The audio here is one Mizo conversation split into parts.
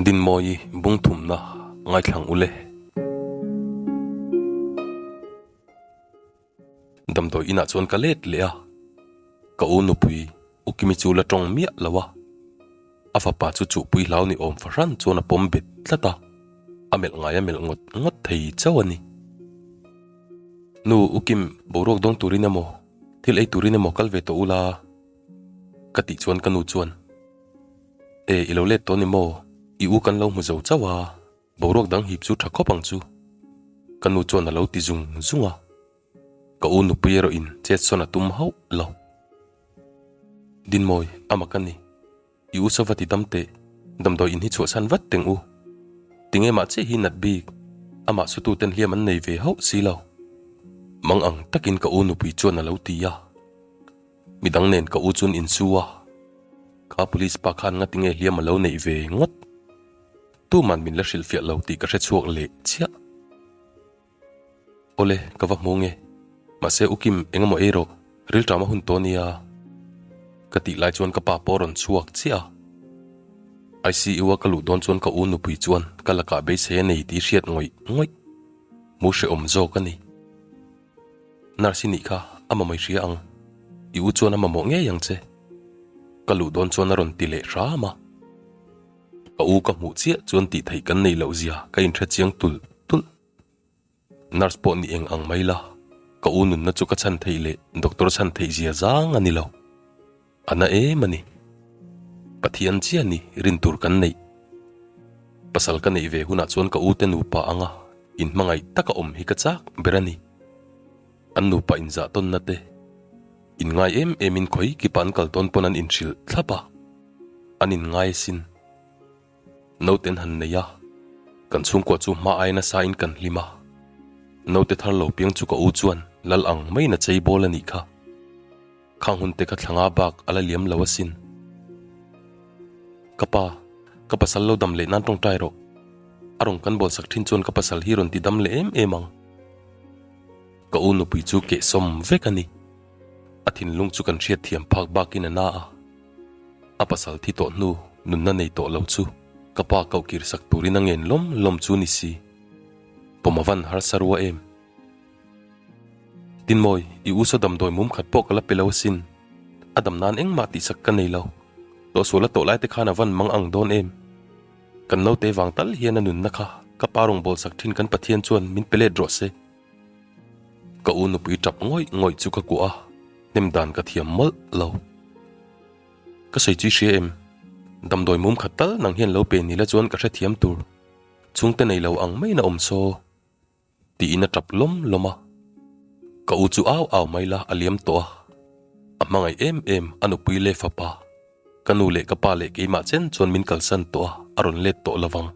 Dinmawi bung thumna ngaithlang ule. Damdawi inah chuan ka let leh a, ka u nupui Ukimi chu la tawng miah lo a, a fapa chu chuhpui hlau ni awm fahran chuan a pawm bet tlat a, a melh ngai a melh ngawt ngawt thei chauh a ni. Nu Ukim, boruak dawng turin emaw, thil ei turin emaw kal ve tawh ula? Ka tih chuan ka nu chuan, E, i lo let tawh ni maw? I u kan lo hmu zo chauh a, boruak dang hip chu tha khawp ang chu. Ka nu chuan a lo ti zung zung a. Ka u nupui erawh in chet sawn a tum hauh lo. Dinmawi, a mak a ni. I u sava ti dam teh, damdawi in hi chhuahsan vat teng u. Tinge mah chiah hi nat bik, amah sutu ten hliam an nei ve hauh si lo. Mang ang takin ka u nupui chuan a lo ti a. Midang nen ka u chuan insu a, kha police pa khan ngatinge hliam a lo neih ve ngawt. Tuman min la hrilhfiah lo tih ka hrechhuak leh chiah. Awle, ka va hmu nge. Mahse U Kim, eng emaw ei rawh, rilṭam a hun tawh nia. Ka tih lai chuan ka pa pawh a rawn chhuak chiah a. ICU a ka luh dawn chuan ka u nupui chuan ka lakah beisei a nei tih hriat ngawih ngawih. Mu hrehawm zawk a ni. Nurse i nih kha, a mamawh i hria ang. I u chuan a mamawh ngei ang che. Ka luh dawn chuan a rawn ti leh hram a. Ka u ka hmuh chiah chuan tih theih kan nei loh zia ka inhre chiang tulh tulh. Nurse pawh ni eng ang mai la, ka u nunna chu ka chhan theih leh doctor chhan theih zia zang a ni lo. A na em a ni. Pathian chiah ni rin tur kan neih. Pasal ka neih ve hunah chuan ka u te nupa anga inhmangaih taka awm hi ka chak ber a ni. An nupa inzah tawnna te, inngai em emin khawi kipa an kal tawn pawn an inhrilh thlap a, an inngai asin. Note an han nei a, kan chhungkua chu hma aia nasa in kan hlim a. Note thar lo piang chu ka u chuan lal ang maiin a chei bawl a nih kha. Khang hun te kha thlanga bak a la liam lo asin. Ka pa, ka pasal lo dam leh nan tawngtai rawh. A rawn kan bawl sak thin chuan ka pasal hi rawn ti dam leh em em ang. Ka u nupui chu kehsawm vek a ni. A thinlung chu kan hriatthiam phak bakin a na a. A pasal thi tawh hnu nunna nei tawh lo chu ka pa koh kir sak turin a ngen lawm lawm chu ni si. Pawm a van harsa rua em? Tinmawi, i u saw damdawi mum khat pawh ka la pe lo asin. A dam nan engmah tihsak ka nei lo. Tawhsual a tawh lai te khan a van mang ang dawn em? Kan naute vang tal hian a nunna kha ka pa rawn bawl sak thin kan Pathian chuan min pe let rawh se. Ka u nupui tap ngawih ngawih chu ka kuah a, hnem dan ka thiam mawlh lo. Ka sawi chu i hria em? Damdawi mum khat tal nang hian lo pe ni la chuan ka hrethiam tur. Chhungte nei lo ang maiin a awm saw. Tiin a tap lawm lawm a. Ka u chu au au mai la a liam tawh a. A hmangaih em em a nupui leh fapa. Ka nu leh ka pa leh keimah chen chuan min kalsan tawh a, a rawn let tawh lovang.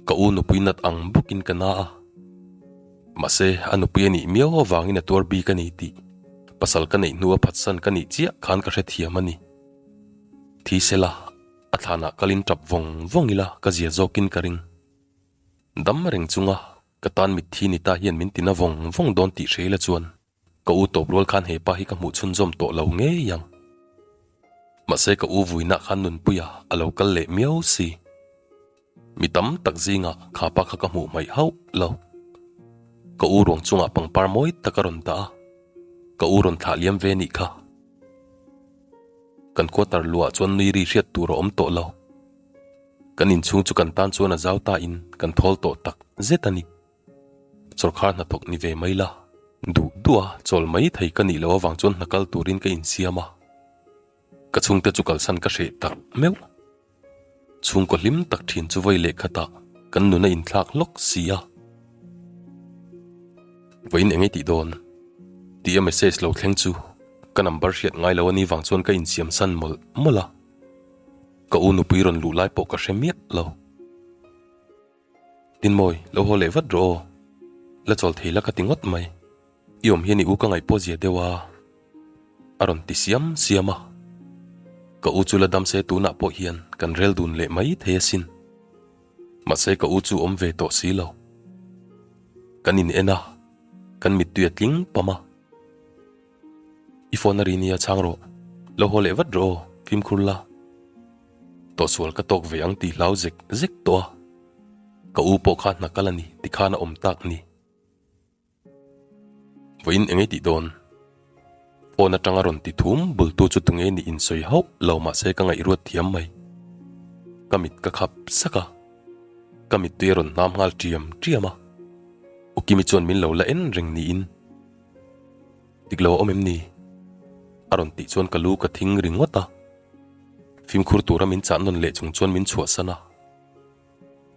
Ka u nupui nat ang bawkin ka na a. Mahse, a nupui a nih miau avangin a tuar bik a ni tih pasal ka neih hnu a phatsan ka nih chiah khan ka hrethiam a ni. Thi sela, a thlanah kalin tap vawng vawng ila ka zia zawkin ka ring. Dam reng chunga ka tan mitthi ni ta hian min tina vawng vawng dawn tih hre ila chuan Ka u tawp rual khan he pa hi ka hmuh chhunzawm tawh lo ngei ang. Mahse ka u vuinah khan Nunpuia a lo kal leh miau si. Mi tam tak zingah kha pa kha ka hmuh hmaih hauh lo. Ka u ruang chungah pangpar mawi tak a rawn dah a, ka u rawn thlah liam ve nih kha. Kan quarter luah chuan nui ri hriat tur a awm tawh lo. Kan inchhung chu kan tan chuan a zau ta in kan thawl tawh tak zet a ni. Sawrkhar hnathawk ni ve mai la, duh duh a chawl mai thei ka nih loh avang chuan hna kal turin ka insiam a. Ka chhungte chu kalsan ka hreh tak meuh. Chhungkaw hlim tak thin chu vawi leh khatah kan nun a inthlak hlawk si a. Vawiin eng ei tih dawn? Tih a message lo thleng chu ka number hriat ngai lo a ni vang chuan ka insiam san mawlh mawlh a. Ka u nupui rawn luh lai pawh ka hre miah lo. Tinmawi, lo haw leh vat rawh aw. La chawl thei la ka ti ngawt mai. I awm hian i u ka ngaih pawh zia deuh a. A rawn ti siam siam a. Ka u chu la dam se tunah pawh hian kan rel dun leh mai thei asin. Mahse ka u chu awm ve tawh si lo. Kan in en a, kan mittui a tling pam a. I phone a ri nia chhang rawh. Lo haw leh vat rawh aw, fimkhur la. Tawhsual ka tawk ve ang tih hlau zek zek tawh a, ka u pawh kha hna kal a ni tikhan a awm tak ni. Vawiin eng ei tih dawn? Phone atanga rawn ti thum bultu chu tunge nih insawi hauh lo mahse ka ngaihruat thiam mai. Ka mit ka khap sak a, ka mittui a rawn hnam nghal ṭiam ṭiam a, Ukimi chuan min lo la en reng niin. Dik lo a awm em ni? A rawn tih chuan ka lu ka thing ringawt a. Fimkhur tura min chah nawn leh chung chuan min chhuahsan a.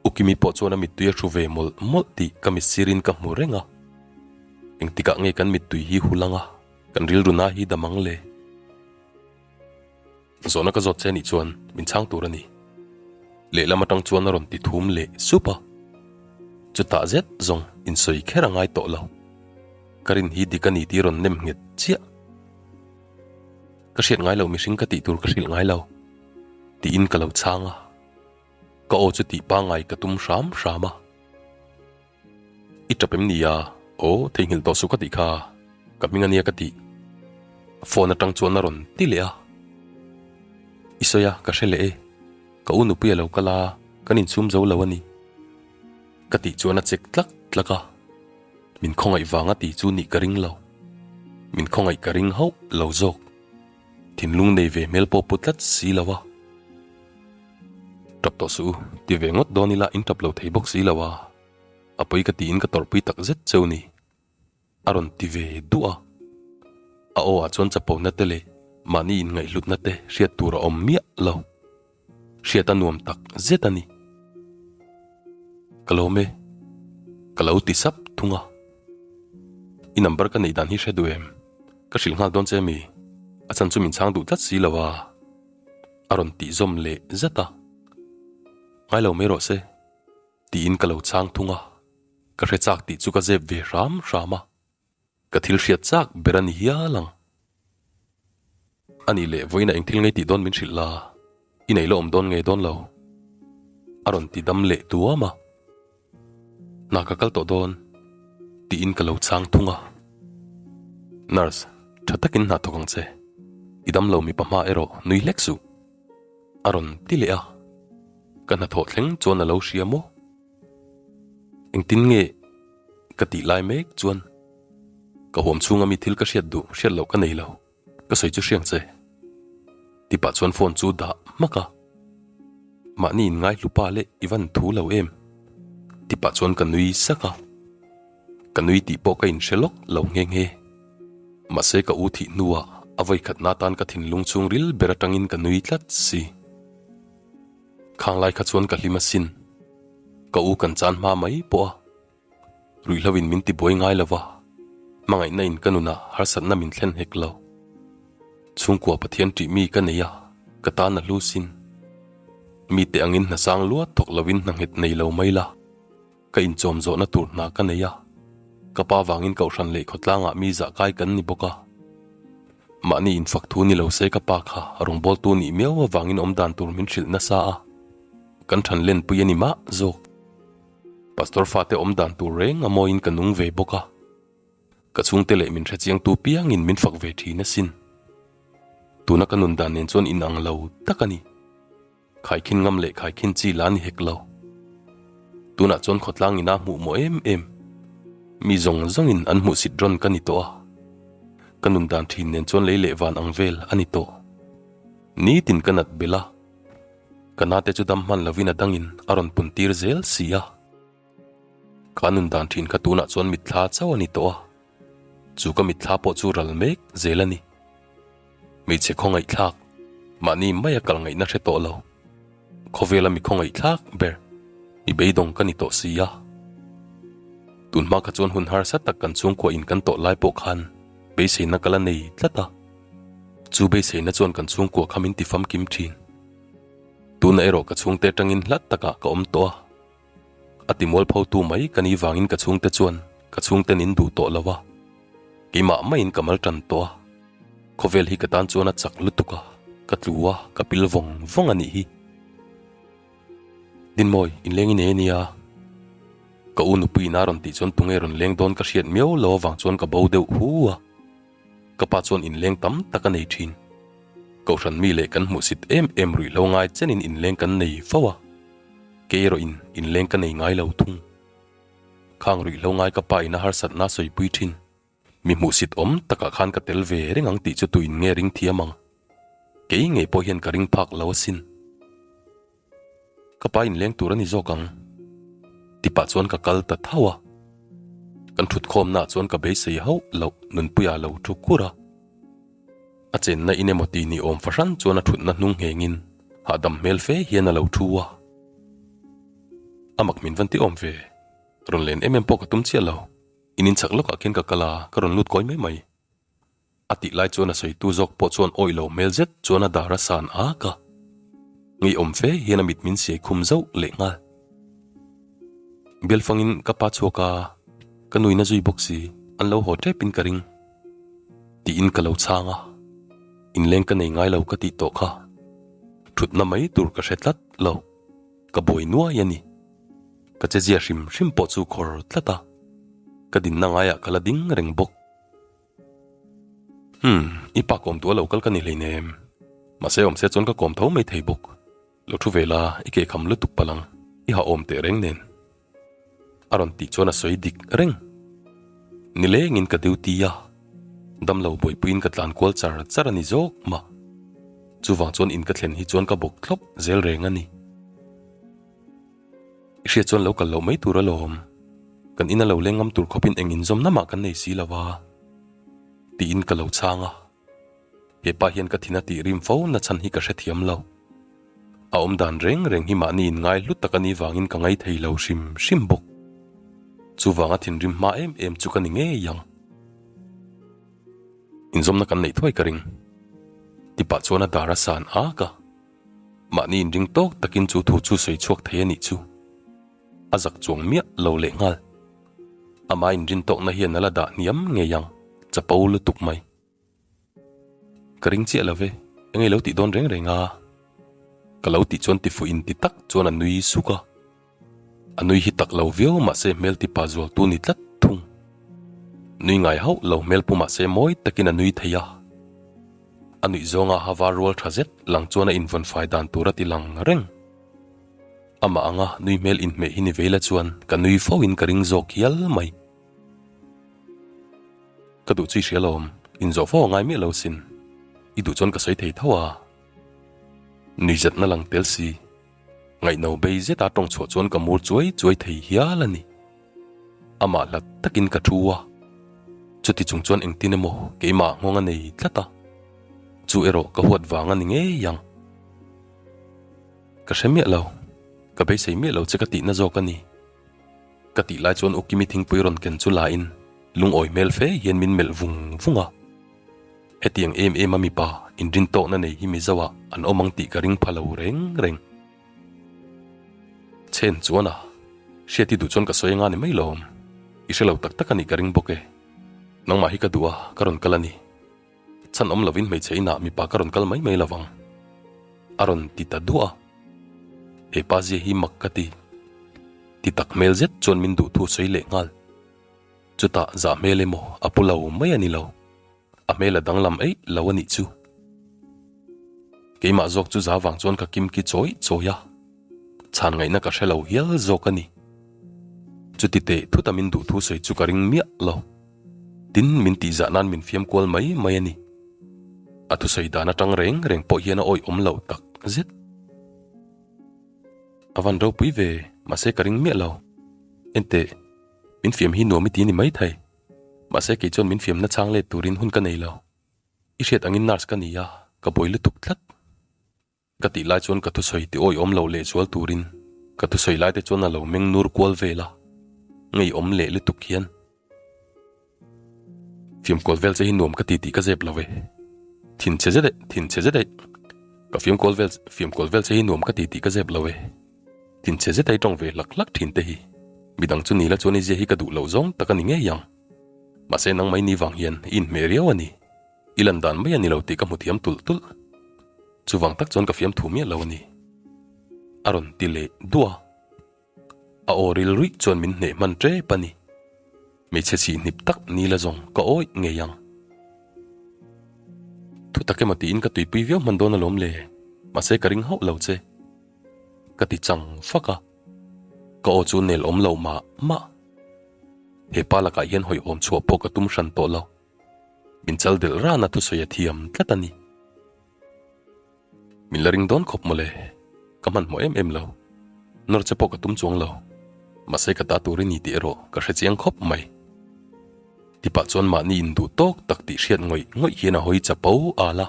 Ukimi pawh chuan a mittui a hru ve mawlh mawlh tih ka mitsirin ka hmu reng a. Engtikah nge kan mittui hi hul anga kan rilru na hi dam ang le? Zawhna ka zawt che anih chuan min chhang tur a ni. Lehlam atang chuan a rawn ti thum leh sup a. Chutah zet zawng insawi kher a ngai tawh lo. Ka rin hi dik a ni tih rawn nem nghet chiah. Ka hriat ngai lo mihring ka tih tur ka hrilh ngai lo tiin ka lo chhang a. Ka aw chu tih pangngai ka tum hram hram a. I tap em nia? Aw, theihnghilh tawh suh ka tih kha. Ka hming ania ka tih. Phone atang chuan a rawn ti leh a. I sawi a, ka hre leh e. Ka u nupui a lo kal a, kan inchhum zo lo a ni. Ka tih chuan a chek tlak tlak a. Min khawngaih vang a ti chu nih ka ring lo. Min khawngaih ka ring hauh lo zawk. Thinlung nei ve hmel pawh pu tlat si lo a. Tap tawh suh u, ti ve ngawt dawn ila in tap lo thei bawk si lo a, a pawi ka tiin ka tawrhpui tak zet cheu ni. A rawn ti ve duh a. A aw ah chuan chapona te leh mahni inngaihhlutna te hriat tur a awm miah lo. Hriat a nuam tak zet a ni. Ka lawm e. Ka lo ti sap thung a. I number ka neih dan hi hre duh em? Ka hrilh nghal dawn che mi? A chhan chu min chhang duh tlat si lo a. A rawn tih zawm leh zet a. Ngai lo mai rawh se. Tiin ka lo chhang thung a. Ka hre chak tih chu ka zep ve hram hram a. Ka thil hriat chak ber a ni hial ang. A nih leh vawiinah eng thil ngei tih dawn min hrilh la, i nei la awm dawn ngei dawn lo. A rawn ti dam leh tuam a. Hna ka kal tawh dawn tiin ka lo chhang thung a. Nurse, tha takin hna thawk ang che. I dam lo mipa hma erawh nui hlek suh. A rawn ti leh a. Ka hnathawh thleng chuan a lo hria maw? Engtin nge ka tih lai mek chuan ka huam chhunga mi thil ka hriat duh hriat loh ka nei lo, ka sawi chu hriang che. Tipah chuan phone chu dah hmak a, mahni in ngai hlupa leh i van thu lo em? Tipah chuan ka nui sak a, ka nui tih pawh ka inhre lawk lo nghe nghe. Mahse ka u thih hnuah a vawikhatna atan ka thinlung chhungril ber atangin ka nui tlat si. Khang lai kha chuan ka hlim asin. Ka u kan chan hma mai pawh a. Ruihhlo in min ti buai ngai lo va, hmangaihna in ka nunah harsatna min thlen hek lo. Chhungkua Pathian ṭih mi ka nei a, ka tan a hlu sin. Mite angin hna sang luat thawk lovin hna nghet nei lo mai la. Ka inchawm zawhna tur hna ka nei a, ka pa vangin kohhran leh khawtlangah mi zah kai kan ni bawk a. Mahni infak thu ni lo se ka pa kha rawngbawltu nih miau avangin awmdan tur min hrilh nasa a, kan than lenpui a ni mah zawk. Pastor fate awmdan tur reng a mawiin ka nung ve bawk a, ka chhungte leh min hrechiangtu piangin min fak ve thin asin. Tuna ka nundan nen chuan inang lo tak a ni. Khaikhin ngam leh khaikhin chi la ni hek lo. Tunah chuan khawtlang ina hmuh maw em em. Mi zawng zawngin an hmuhsit rawn ka ni tawh a. Ka nun dan thin nen chuan lei leh van ang vel a ni tawh. Nitin ka nat belh a. Ka nate chu dam hman lovin a dangin a rawn pun tir zel si a. Ka nun dan thin kha tunah chuan mitthla chauh a ni tawh a. Chu ka mitthla pawh chu ral mek zel a ni. Hmeichhe khawngaihthlak, mahni maia kal ngaihna hre tawh lo. Khawvela mi khawngaihthlak ber, mi beidawng ka ni tawh si a. Tun hma kha chuan hun harsa tak kan chhungkua in kan tawh lai pawh khan beiseina ka la nei tlat a. Chu beiseina chuan kan chhungkua kha min ti famkim thin. Tuna erawh ka chhungte atangin hlat takah ka awm tawh a. A ti mualphotu mai ka ni vangin ka chhungte chuan ka chhungten in duh tawh lo a, keimah maiin ka mal tan tawh a, khawvel hi ka tan chuan a chak lutuk a, ka tlu a, ka pil vawng vawng a nih hi. Dinmawi, inleng i nei a nia. Ka u nupui ina rawn tih chuan tunge rawn leng dawn ka hriat miau lo avang chuan ka bo deuh hu a, ka pa chuan inleng tam tak a nei thin. Kohhran mi leh kan hmuhsit em em ruihhlo ngai chenin inleng kan nei fo a, kei erawhin inleng ka nei ngai lo thung. Khang ruihhlo ngai ka pa ina harsatna sawipui thin. Mi hmuhsit awm takah khan ka tel ve reng ang tih chu tuin nge ring thiam ang? Kei ngei pawh hian ka ring phak lo asin. Ka pa inleng tur a ni zawk ang. Tipah chuan ka kal ta tho a. Kan thutkhawmnaah chuan ka beisei hauh loh Nunpuia lo thu kur a. A chenna in emaw ti ni awm fahran chuan a thutna hnung nghengin hahdam hmel fe hian a lo thu a. A mak min van ti awm ve. Rawn len em em pawh ka tum chiah lo. In inchak lawkah khian ka kal a, ka rawn lut kawi mai mai. A tih lai chuan a sawitu zawk pawh chuan awih lo hmel zet chuan a dar a san ak a. Ngeiawm fe hian a mit min siai khum zauh leh nghal. Bialfangin ka pa chhuak a, ka nuina zui bawk si, an lo haw tepin ka ring. Tiin ka lo chhang a, inleng ka nei ngai lo ka tih tawh kha. Thutna mai tur ka hre tlat lo, ka buai nuai a ni. Ka che zia hrim hrim pawh chu khawr tlat a, ka dinna ngaiah ka la ding reng bawk. Umm, i pa kawm tu a lo kal ka ni hleinem. Mahse awm se chuan ka kawm tho mai thei bawk. Lo thu ve la, i ke kham lutuk palh ang, i ha awm teh reng nen. A rawn tih chuan a sawi dik reng. Nilengin ka duty a, damlo buaipuiin ka tlan kual char char a ni zawk mah. Chuvang chuan in ka thlen hi chuan ka bawk thlawp zel reng a ni. I hriat chuan lo kal loh mai tur alawm. Kan ina lo leng ngam tur khawpin eng inzawmna mah kan nei si lo a, tiin ka lo chhang a. He pa hian ka thin a tih rim fo na chhan hi ka hrethiam lo. A awm dan reng reng hi mahni in ngai hlu tak a nih vangin ka ngai thei lo hrim hrim bawk. Chuvanga thinrim hma em em chu ka ni ngei ang. Inzawmna kan neih thuai ka ring. Tipah chuan a dar a san ak a. Mahni inring tawk takin chu thu chu sawi chhuak thei a nih chu. A zak chuang miah lo leh nghal. Amah inrin tawkna hian a la dah hniam ngei ang, chapo lutuk mai. Ka ring chiah lo ve, eng ei lo tih dawn reng reng a. Ka lo tih chuan tifuh in ti tak chuan a nui suk a. A nui hi tak lo viau mahse hmel tipa zual tu ni tlat thung. Nui ngai hauh lo hmel pu mahse mawi takin a nui thei a. A nuih zawnga ha var rual tha zet lang chuan a invawn fai dan tur a ti lang reng. Amah anga nui hmel inhmeh hi ni vei la chuan ka nui fo in ka ring zawk hial mai. Ka duh chu i hria lawm, inzawh fo a ngai miah lo sin. I duh chuan ka sawi thei tho a. Nuihzatna lang tel si. Ngaihno bei zeta tawng chhuah chuan ka mur chuai chuai thei hial a ni. Amah hlat takin ka thu a. Chuti chung chuan engtin emaw keimah nghawng a nei tlat a. Chu erawh ka huat vang a ni ngei ang. Ka hre miah lo. Ka beisei miah lo che ka tihna zawk a ni. Ka tih lai chuan Ukimi thingpui rawn ken chu la in lungawi hmel fe hian min melh vung vung a. Hetiang em em a mipa inrin tawkna nei hi Mizo ah an awm ang tih ka ring pha lo reng reng. Chen chuan a, hriat i duh chuan ka sawi anga ni mai lawm. I hre lo tak tak a nih ka ring bawk e. Nangmah hi ka duh a, ka rawn kal a ni. Chhan awm lovin hmeichhe inah mipa ka rawn kal mai mai lovang. A rawn ti ta duah a. He pa zia hi mak ka ti. Ti tak hmel zet chuan min duh thu sawi leh nghal. Chutah zah hmel emaw a pu lo mai a ni lo. A hmel a danglam eih lo a nih chu. Keimah zawk chu za vang chuan ka kimki chawi chawi a. Chhan ngaihna ka hre lo hial zawk a ni. Chuti teh thuta min duh thu sawi chu ka ring miah lo. Tin, min tihzah nan min fiam kual mai mai a ni. A thusawi dan atang reng reng pawh hian a awih awm lo tak zet. A van ropui ve, mahse ka ring miah lo. Enteh, min fiam hi nuam i ti ni mai thei. Mahse kei chuan min fiamna chhang let turin hun ka nei lo. I hriat angin nurse ka ni a, ka buai lutuk tlat. Ka tih lai chuan ka thusawi ti awihawm loh leh zual turin ka thusawi lai te chuan a lo meng nur kual vel a, ngeiawm leh lutuk hian. Fiamkual vel che hi nuam ka ti tih ka zep lo e. Thin chhe zet e, thin chhe zet e. Ka fiamkual vel, fiamkual vel che hi nuam ka ti tih ka zep lo e. Thin chhe zet a i tawng ve hlak hlak thin te hi. Midang chu ni la chuan i zia hi ka duh loh zawng tak a ni ngei ang. Mahse nangmah i ni vang hian i inhmeh riau a ni. I lan dan mai a ni lo tih ka hmu thiam tulh tulh. Chuvang tak chuan ka fiam thu miah lo a ni. A rawn ti leh duah a. A aw ril ruih chuan min hneh hman tep a ni. Hmeichhe chhih hnip tak ni la zawng ka awih ngei ang. Thu tak emaw tiin ka tuipui viau hman dawn alawm le, mahse ka ring hauh lo che. Ka ti chang fak a, ka aw chu nel awm lo mah mah. He pa lakah hian hawihhawm chhuah pawh ka tum hran tawh lo. Min chal delh rana thusawi a thiam tlat a ni. Min la ring dawn khawp mawle, ka hmanhmawh em em lo. Nawr che pawh ka tum chuang lo, mahse ka ta tur i ni tih erawh ka hre chiang khawp mai. Tipah chuan mahni induh tawk tak tih hriat ngawih ngawih hian a hawi chapo al a,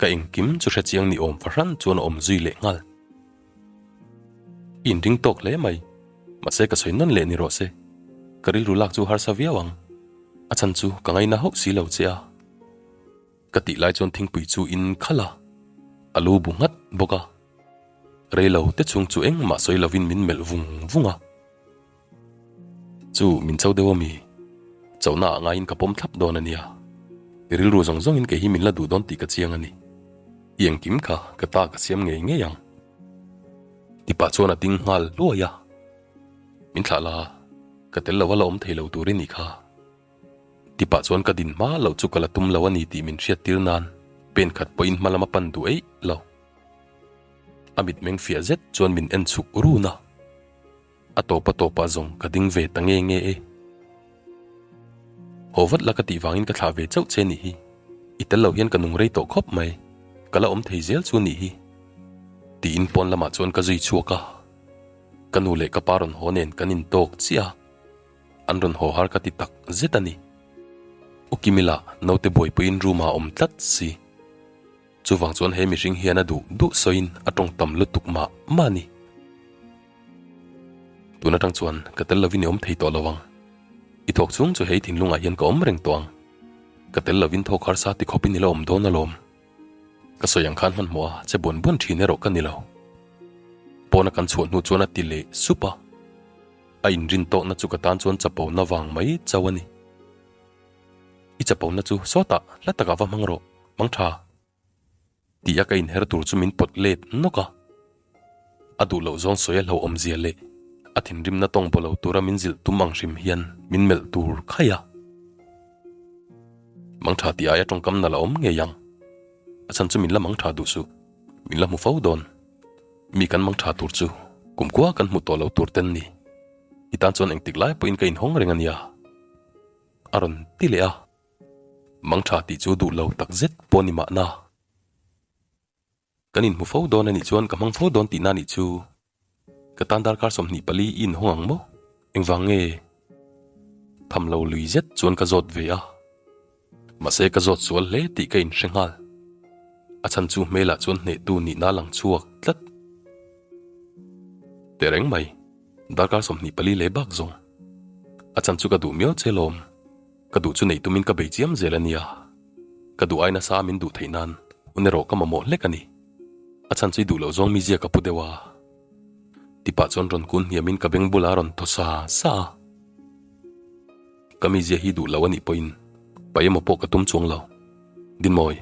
ka engkim chu hre chiang ni awm fahran chuan a awm zui leh nghal. I inring tawk hle mai, mahse ka sawi nawn leh ni rawh se, ka rilru lak chu harsa viau ang, a chhan chu ka ngaina hauh si lo che a. Ka tih lai chuan thingpui chu in khalh a, a lu bu nghat bawk a. Rei lo te chhung chu engmah sawi lovin min melh vung vung a. Chu min cho deuh ami? Chohna ah ngaiin ka pawm thlap dawn a nia. I rilru zawng zawngin kei hi min la duh dawn tih ka chiang a ni. I engkim kha ka ta ka siam ngei ngei ang. Tipah chuan a ding nghal hluai a. Min thlah la, ka tel lo a la awm thei lo tur i nih kha. Tipah chuan ka din hma loh chu ka la tum lo a ni tih min hriattir nan pen khat pawhin hma lam a pan duh eih lo. A mitmeng fiah zet chuan min en chhuk run a, a tawp a tawpah zawng ka ding ve ta nge nge e. Haw vat la ka tih vangin ka thlah ve chauh che nih hi, i tel lo hian ka nung rei tawh khawp mai, ka la awm thei zel chu nih hi. Tiin pawn lamah chuan ka zui chhuak a, ka nu leh ka pa rawn haw nen kan intawk chiah a. An rawn haw har ka ti tak zet a ni. U Kimila naute buaipuiin room ah a awm tlat si. Chuvang chuan he mihring hian a duh duh sawiin a tawng tam lutuk mah mah a ni. Tun atang chuan ka tel lovin i awm thei tawh lo ang. I thawk chhung chu hei thinlungah hian ka awm reng tawh ang. Ka tel lovin thawk harsa ti khawpin i la awm dawn alawm. Ka sawi ang khan hmanhmawh a che buan buan thin erawh ka ni lo. Pawna kan chhuah hnu chuan a ti leh sup a. A inrin tawkna chu ka tan chuan chapona vang mai chauh a ni. I chapona chu sawtah hla takah va hmang rawh, hmang tha. Tih a ka inher tur chu min pawt let nawk a. A duh loh zawng sawi a hlauhawmzia leh a thinrimna tawng baw lo tura min zilh tum ang hrim hian min melh tur khaih a. Mang tha tih aia tawngkam nalh a awm ngei ang. A chhan chu min la mang tha duh suh, min la hmu fo dawn. Mi kan mang tha tur chu kumkhua kan hmu tawh lo tur ten ni. I tan chuan engtik lai pawhin ka inhawng reng a nia. A rawn ti leh a. Mang tha tih chu duh lo tak zet pawh ni mahna. Kan inhmu fo dawn a nih chuan ka hmang fo dawn tihna nih chu. Ka tan darkar 24 i inhawng ang maw? Engvang nge? Tham lo lui zet chuan ka zawt ve a. Mahse ka zawt sual hle tih ka inhre nghal. A chhan chu hmelah chuan hnehtu nihna lang chhuak tlat. Tehreng mai, darkar 24 leh bak zawng. A chhan chu ka duh miau che lawm. Ka duh chu neih tumin ka bei chiam zel a nia. Ka duh ai nasa min duh theih nan hun erawh ka mamawh hlek a ni. A chhan chu i duh loh zawng mizia ka pu deuh a. Tipah chuan rawn kun hniamin ka beng bulah a rawn thaw sa sa a. Ka mizia hi duh lo a nih pawhin paih emaw pawh ka tum chuang lo. Dinmawi,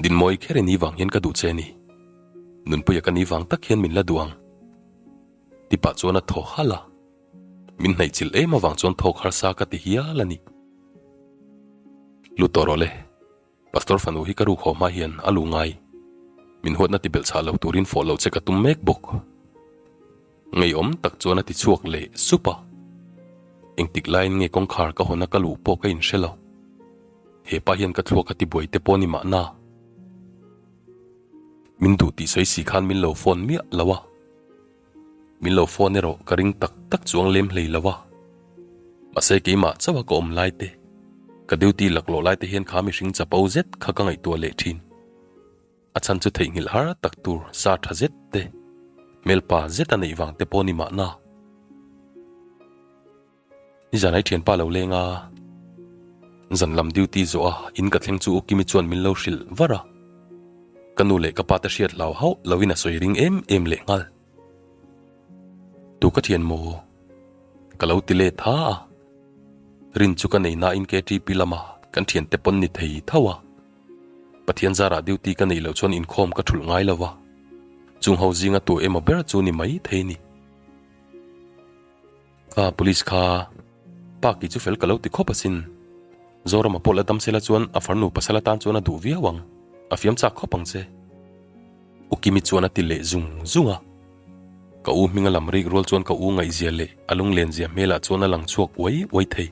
Dinmawi kher i ni vang hian ka duh che a ni. Nunpuia ka ni vang tak hian min la duh ang. Tipah chuan a thaw halh a. Min hnaih chilh em avang chuan thawk harsa ka ti hial a ni. Lut tawh rawh le, Pastor fanu hi ka ruk haw hma hian a lu ngai. Min huatna ti belh chhah lo turin fawh loh che ka tum mek bawk. Ngeiawm tak chuan a ti chhuak leh sup a. Engtik laiin nge kawngkhar ka hawn a ka luh pawh ka inhre lo. He pa hian ka thluak a ti buai te pawh ni mahna. Min duh tih sawi si khan min lo phone miah lo a. Min lo phone erawh ka ring tak tak chuang lem hlei lo a. Mahse keimah chauh a ka awm lai te, ka duty laklawh lai te hian kha mihring chapo zet kha ka ngaihtuah leh thin. A chhan chu theihnghilh har tak tur sa tha zet te, hmelpa zet a neih vang te pawh ni mahna. Nizan ai thianpa lo leng a, zan lam duty zawh a in ka thleng chu U Kimi chuan min lo hrilh var a. Ka nu leh ka pa te hriat hlau hauh lo in a sawi ring em em leh nghal. Tu ka thian maw? Ka lo ti let ha a. Rin chu ka nei nain KTP lama kan thiante pawn ni thei tho a. Pathian zarah duty ka neih loh chuan inkhawm ka thulh ngai lo va. Chung ho zinga tu emaw ber chu ni mai thei ni. Kha police kha pa kei chu fel ka lo ti khawp asin. Zorama pawh la dam sela chuan a farnu pasal atan chuan a duh viau ang. A fiam chak khawp ang che. U Kimi chuan a ti leh zung zung a. Ka u hminga lam rik rual chuan ka u ngaihzia leh a lunglen zia hmelah chuan a lang chhuak uai uai thei.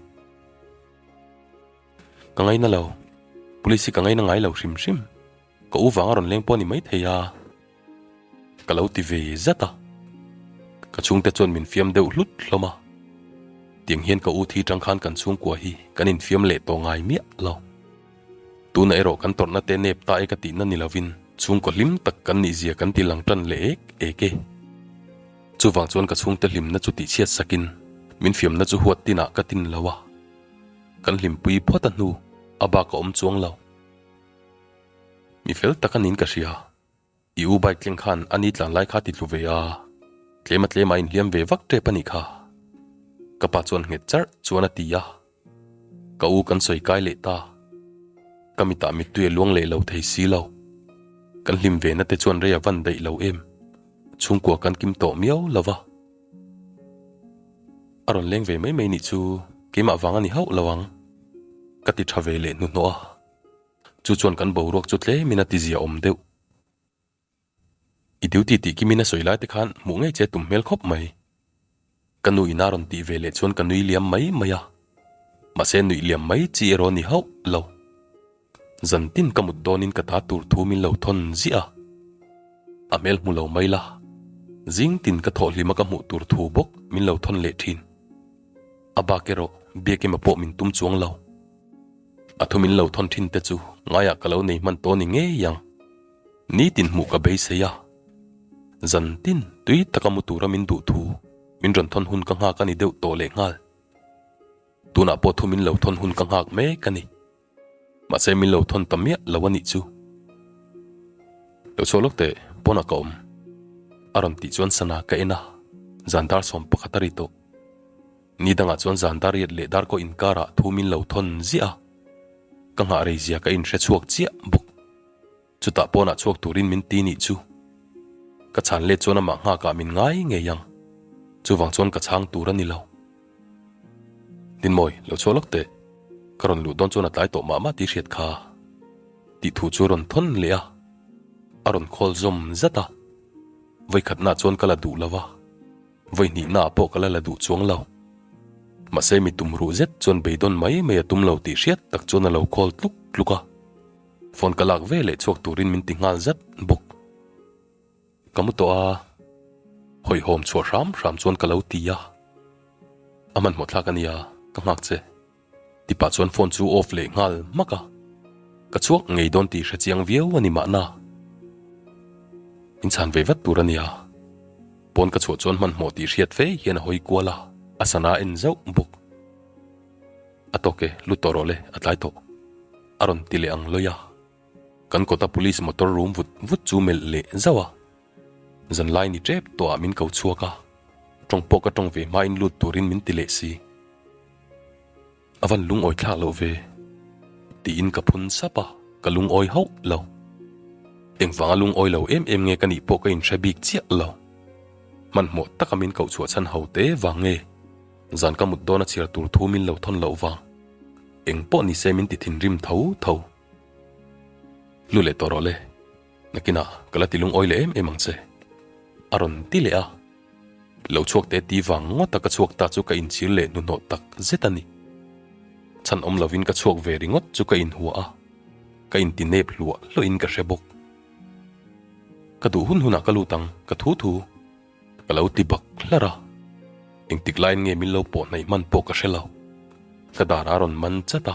Ka ngaina lo. Police hi ka ngaina ngai lo hrim hrim. Ka u vang a rawn leng pawh a ni maithei a. Ka lo ti ve zat a. Ka chhungte chuan min fiam deuh hlut hlawm a. Tiang hian ka u thi tang khan kan chhungkua hi kan infiam leh tawh ngai miah lo. Tunah erawh kan tawrhna te nep ta e ka tihna ni lovin chhungkaw hlim tak kan nih zia kan ti lang tan leh ek ek e. Chuvang chuan ka chhungte hlimna chu tihchhiat sakin min fiamna chu huat tinah ka tin lo a. Kan hlimpui phawt a hnu a bak a awm chuang lo. Mi fel tak a niin ka hria. I u bike thleng khan a ni tlan lai kha ti tlu ve a, tlem a tlem a inhliam ve vak tep a nih kha. Ka pa chuan nghet charh chuan a ti a, ka u kan sawi kai leh ta. Ka mitah mittui a luang leh lo thei si lo. Kan hlim ve na te chuan rei a van daih lo em, chhungkua kan kim tawh miau lo va. A rawn leng ve mai mai nih chu keimah vang a ni hauh lo ang, ka ti tha ve leh hnuhnawh a. Chu chuan kan boruak chu tlemin a ti zia awm deuh. I duty tih kimin a sawi lai te khan hmuh ngei che tum hmel khawp mai. Ka nu ina rawn tih ve leh chuan ka nui liam mai mai a. Mahse nuih liam mai chi erawh ni hauh lo. Zan tin ka mut dawnin ka ta tur thu min lo thawn ziah a. A hmel hmu lo mai la. Zing tin ka thawh hlima ka hmuh tur thu bawk min lo thawn leh thin. A bak erawh biakima pawh min tum chuang lo. A thu min lo thawn thin te chu ngaiah ka lo nei hman tawh ni ngei ang. Nitin hmuh ka beisei a, zan tin tui taka mu tura min duh thu min rawn thawn hun ka nghak a ni deuh tawh leh nghal. Tunah pawh thu min lo thawn hun ka nghak mek a ni. Mahse min lo thawn ta miah lo a nih chu. Lo chhuah lawk teh, pawnah ka awm. A rawn tih chuan sana ka en a, zan dar 11 a ri tawh. Ni dangah chuan zan dar riat leh dar kaw inkarah thu min lo thawn ziah a, ka nghah rei zia ka inhre chhuak chiah bawk. Chutah pawnah chhuak turin min ti nih chu. Ka chhan let chuan amah nghakah min ngai ngei ang. Chuvang chuan ka chhang tur a ni lo. Dinmawi, lo chhuah lawk teh. Ka rawn luh dawn chuan a tlai tawh mah mah tih hriat kha. Tih thu chu a rawn thawn leh a, a rawn khawl zawm zat a. Vawikhatnaah chuan ka la duh lo va. Vawi hnihnaah pawh ka la la duh chuang lo. Mahse mi tum ruh zet chuan beidawn mai mai a tum lo tih hriat tak chuan a lo call tluk tluk a. Phone ka lak ve leh chhuak turin min ti nghal zat bawk. Ka mu tawh a, hawihhawm chhuah hram hram chuan ka lo ti a. A hmanhmawh thlak a nia, ka nghak che. Ti pah chuan phone chu off leh nghal hmak a, ka chhuak ngei dawn tih hre chiang viau a ni mahna. Inchhan ve vat tur a nia. Pawn ka chhuah chuan hmanhmawh tih hriat fe hian a hawi kual a, a sana a en zauh bawk. A tawk e, lut tawh rawh le, a tlai tawh. A rawn ti leh ang lawih a. Kan kawta police motor rum vut vut chu melh leh zauh a. Zanlai ni tep tawhah min ko chhuak a, tawng pawh ka tawng ve hmain lut turin min ti leh si. A van lungawi thlak loh ve, tiin ka phun sap a, ka lungawi hauh lo. Engvanga lungawi lo em em nge ka nih pawh ka inhre bik chiah lo. Hmanhmawh taka min koh chhuah chhan ho te vang nge, zan ka mut dawn a chhiar tur thu min lo thawn loh vang. Eng pawh ni se min ti thinrim tho tho. Lu leh tawh rawh le, nakinah ka la ti lungawi leh em em ang che, a rawn ti leh a. Lo chhuak te ti vang ngawt a ka chhuak ta chu ka inchhir leh hnuhnawh tak zet a ni. Chhan awm lovin ka chhuak ve ringawt chu ka inhua a, ka inti nep hluah hluahin ka hre bawk. Ka duh hun hunah ka lut ang, ka thu thu. Ka lo ti bak hlar a, engtik laiin nge min lo pawh hnaih hman pawh ka hre lo. Ka dar a rawn man chat a,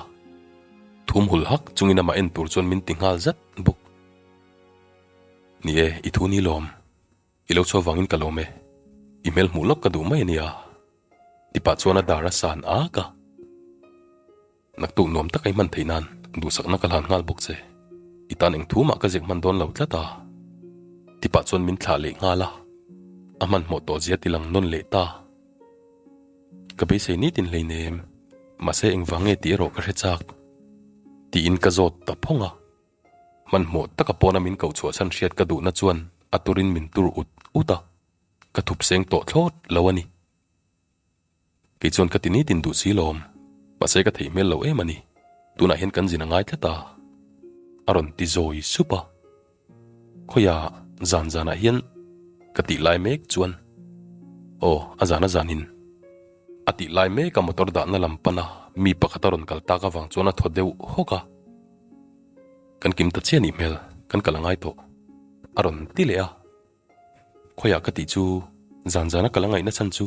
thum hul hak chungin amah en tur chuan min ti nghal zat bawk. Ni e, i thu ni lawm. I lo chhuah vangin ka lawm e, i hmel hmuh lawk ka duh mai a nia. Ti pah chuan a dar a san ak a. Naktuk nuam taka i hman theih nan duhsakna ka hlan nghal bawk che. I tan eng thu mah ka ziak hman dawn lo tlat a. Ti pah chuan min thlah leh nghal a. A hmanhmawh tawh zia ti lang nawn leh ta. Ka beisei nitin hleinem, mahse engvang nge tih erawh ka hre chak. Tiin ka zawt ta phawng a. Hmanhmawh taka pawna min koh chhuah chhan hriat ka duhna chuan a turin min tur ut ut a, ka thup seng tawh thlawt lo a ni. Kei chuan ka ti nitin duh si lawm, mahse ka theih hmel lo em a ni, tunah hian kan zin a ngai tlat a. A rawn ti zawi sup a. Khawiah zan zanah hian ka tih lai mek chuan Aw, a zan a zanin. A tih lai mek a motor dahna lam pana mi pakhat a rawn kal tak avang chuan a thaw deuh hawk a. Kan kim ta chiah nih hmel, kan kal a ngai tawh. A rawn ti leh a. Khawiah ka tih chu zan zana kal a ngaihna chhan chu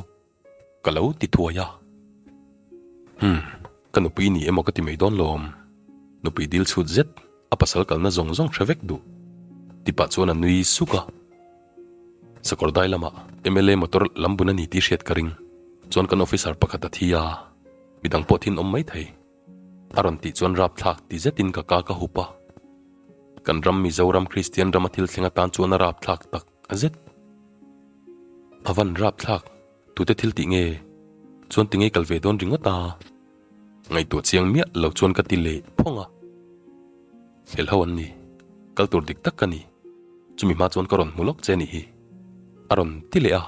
ka lo ti thuai a. Humm, ka nupui ni emaw ka ti mai dawn lawm. Nupui dil chhut zet, a pasal kalna zawng zawng hre vek duh. Ti pah chuan a nui suk a. Sakawr dai lamah mla motor lam bun a ni tih hriat ka ring. Chuan kan officer pakhat a thi a, midang pawh thin awm mai thei. A rawn tih chuan rapthlak ti zetin ka ka ka hup a. Kan ram Mizoram Kristian rama thil thleng atan chuan a rapthlak tak zet. A van rapthlak, tute thil tih nge? Chuan ti ngei kal ve dawn ringawt a? Ngaihtuah chiang miah lo chuan ka ti leh phawng a. Hel ho an ni, kal tur dik tak ka ni. Chumi hma chuan ka rawn hmu lawk che nih hi. A rawn ti leh a.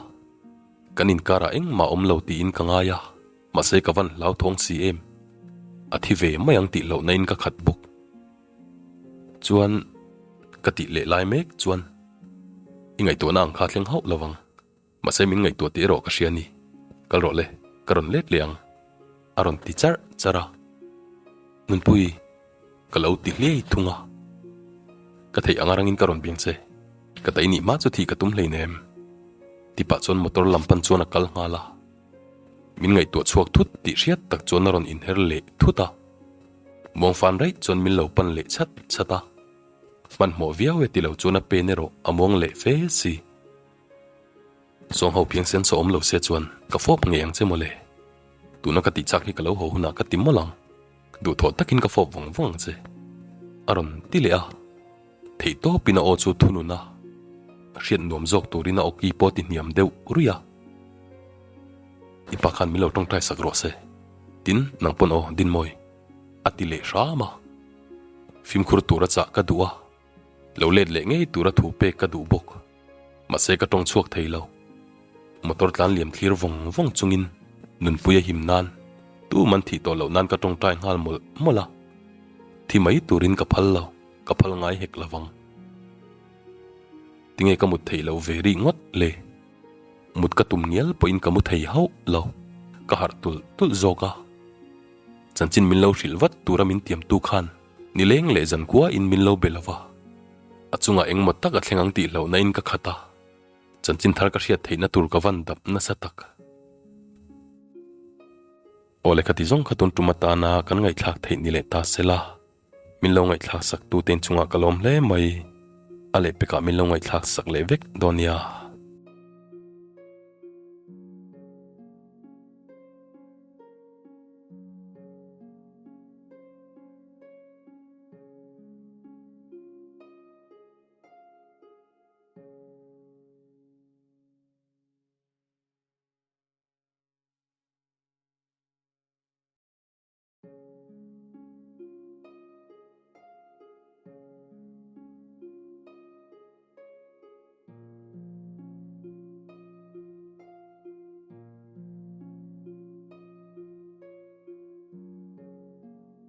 Kan inkarah engmah awm lo tiin ka ngai a. Mahse ka van hlauthawng si em? A thi ve mai ang tih hlauhna in ka khat bawk. Chuan ka tih leh lai mek chuan i ngaihtuahna ang kha thleng hauh lo vang. Mahse min ngaihtuah tih erawh ka hria ni. Kal rawh le, ka rawn let leh ang. A rawn ti charh charh a. Nunpui, ka lo ti hliai thung a. Ka theih anga rangin ka rawn biang che. Ka ta i nih hma chu thih ka tum hleinem. Ti pah chuan motor lam pan chuan a kal nghal a. Min ngaihtuah chhuak thut tih hriat tak chuan a rawn inher leh thut a. Muangfan raih chuan min lo pan leh chat chat a. Hmanhmawh viau e ti lo chuan a pen erawh a muang leh fe si. Sawngho phiangsen saw awm lo se chuan ka fawp ngei ang che mawle. Tuna ka tih chak hi ka lo haw hunah ka ti mawlh ang. Duhthawh takin ka fawp vawng vawng ang che. A rawn ti leh a. Theih tawpin a aw chu thunun a, hriat nuam zawk turin a awki pawh ti hniam deuh ruih a. I pa khan min lo tawngtai sak rawh se, tin nang pawn aw Dinmawi, a ti leh hram a. Fimkhur tura chah ka duh a, lo let leh ngei tura thu pek ka duh bawk. Mahse ka tawng chhuak thei lo. Motor tlan liam thlir vawng vawng chungin nunpui a him nan tuman thih tawh loh nan ka tawngtai nghal mawlh mawlh a. Thi mai turin ka phal lo. Ka phal ngai hek lo vang. Tinge ka mut theih loh ve rih ngawt le? Mut ka tum ngial pawhin ka mu thei hauh lo. Ka harh tulh tulh zawk a. Chanchin min lo hrilh vat tura min tiamtu khan nileng leh zankhua in min lo be lo va. A chungah engmaw tak a thleng ang tih hlauhna in ka khat a. Chanchin thar ka hriat theihna tur ka van dap nasa tak. Aw lehkha ti zawng kha tun tum atana kan ngaihthlak theih ni leh ta se la. Min lo ngaihthlak sak tu te inchungah ka lawm hle mai. A lehpekah min lo ngaihthlak sak leh vek dawn nia.